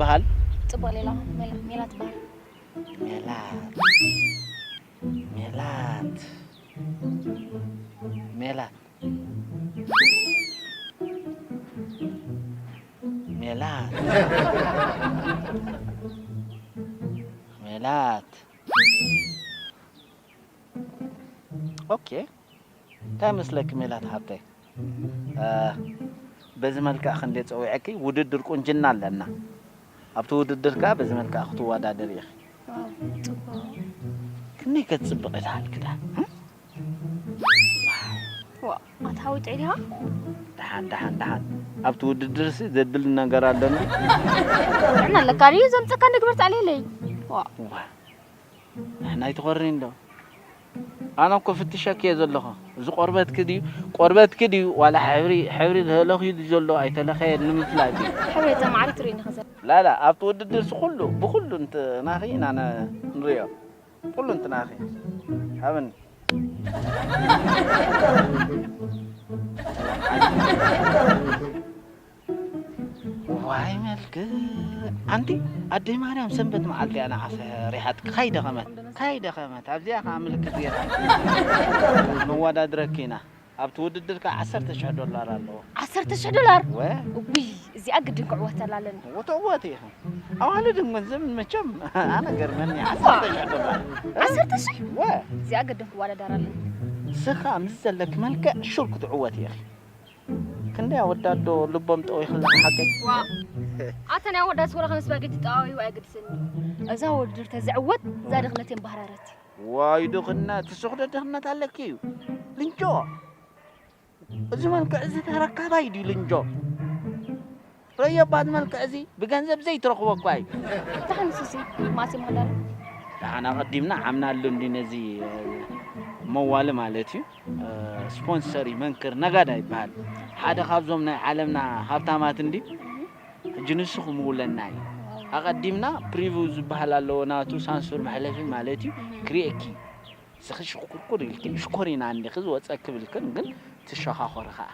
በሃል። ጽቡቕ ሌላ ሜላ- ሜላት በሃል። ሜላት ሜላት ሜላት ሜላት ሜላት። ኦኬ፣ እንታይ መስለኪ ሜላት ሓብተይ? በዚ መልክዕ ክንደ ፀዊዐኪ ውድድር ቁንጅና ኣለና። ኣብቲ ውድድር ከዓ በዚ መልክዕ ክትወዳደር ኢኺ። ክንደይ ከትፅብቕ ይትሃልክዳ? ዋ ኣታ ሓዊ ጥዒ ዲኻ? ደሓን ደሓን ደሓን፣ ኣብቲ ውድድር ሲ ዘብል ነገር ኣለኒ። ጥዕና ኣለካ ድዩ ዘምፀካ ንግበር ጣልየለይ። ዋ ዋ፣ ንሕና ኣይትኾርኒ እንዶ። ኣነ እኮ ፍትሸኪ እየ ዘለኹ። እዚ ቆርበትኪ ድዩ ቆርበትኪ ድዩ ዋላ ሕብሪ ሕብሪ ለለኺ ድዩ ዘሎ ኣይተለኸየ ንምፍላጥ እዩ። ሕብሪ ተማዕሪ ትርእኒ ከዘ ላላ ኣብቲ ውድድር ሲ ኩሉ ብኩሉ እንትናኺ ኢና ንሪኦ። ኩሉ እንትናኺ ሃብኒ። ዋይ መልክ ኣንቲ ኣደይ ማርያም ሰንበት መዓልቲ እያ ንዓሰ ሪሓትኪ ካይ ደኸመት ካይ ደኸመት ኣብዚኣ ከዓ ምልክት ገይራ። ንወዳድረኪ ኢና። ኣብቲ ውድድር ከዓ ዓሰርተ ሽሕ ዶላር ኣለዎ። ዓሰርተ ሽሕ ዶላር? ወ ውይ እዚኣ ግድን ክዕወተላ ኣለኒ። ወተወት ኢኺ። ኣዋልድን ገንዘብን መቸም ኣነ ገርመኒ። ዓሰርተ ሽሕ ዶላር። ዓሰርተ ሽሕ? ወ እዚኣ ግድን ክወዳደር ኣለኒ። ንስኻ ምስ ዘለኪ መልክዕ ሹር ክትዕወት ኢኺ። ክንደይ ኣወዳት ዶ ልቦም ጠዊኽለኻ ሓቀይ? ዋ ኣታ ናይ ኣወዳት ወረኻ ምስ ባጌት ትጠዋወዩ ኣይግድስን። እዛ ውድድር ተዝዕወት እዛ ድኽነት የንባህራረት። ዋይ ድኽነት ትስኽዶ ድኽነት ኣለኪ እዩ ልንጆ። እዚ መልክዕ እዚ ተረካባይ ድዩ ልንጆ? ረዮ ባድ መልክዕ እዚ ብገንዘብ ዘይትረኽቦ እኳ እዩ። ደሓን ንሱሲ ማሲ ማዳር ደሓን ኣቐዲምና ዓምናሉ እንዲ ነዚ መዋሊ ማለት እዩ። ስፖንሰር ይመንክር ነጋዳ ይበሃል። ሓደ ካብዞም ናይ ዓለምና ሃብታማት እንዲ ሕጂ ንሱ ክምውለና እዩ። ኣቐዲምና ፕሪቪው ዝበሃል ኣለዎ ናቱ ሳንሱር መሕለፊ ማለት እዩ። ክርእየኪ ስኺ ሽኩርኩር ኢልክን ሽኮሪና እንዲኺ ዝወፀ ክብልክን ግን ትሸኻኾሪ ኸዓ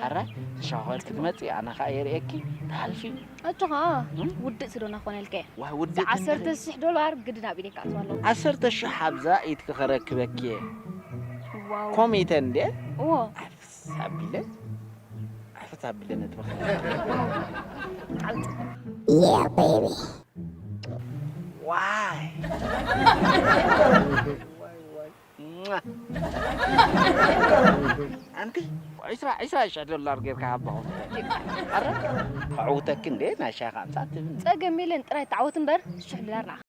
ሓራይ ትሸኻኾሪ ክትመፂ ኣነ ኸዓ የርእየኪ ትሓልፊ። ኣጆኻ ውድእ ስዶና ኮነ ኢልከ ዋይ ውድእ ዓሰርተ ሽሕ ዶላር ግድን ኣብ ኢደይ ክኣትዋ ኣለዎ። ዓሰርተ ሽሕ ኣብዛ ኢድኪ ኸረክበኪ እየ። ዋው ኮሚተ እንዴ እዎ ዓፍስ ኣቢለ ዓፍስ ኣቢለ ነጥበ ዓውጥ Yeah, baby. Why? ኣንቲ ዒስራ ዒስራ ሽሕ ዶላር ጌርካ ሃባኹ። ኣረ ከዕውተኪ እንዴ ናይ ሻኻ ኣምሳት ትብል። ጸገም የለን ጥራይ ተዓወት እምበር ሽሕ ዶላር ንዓኻ።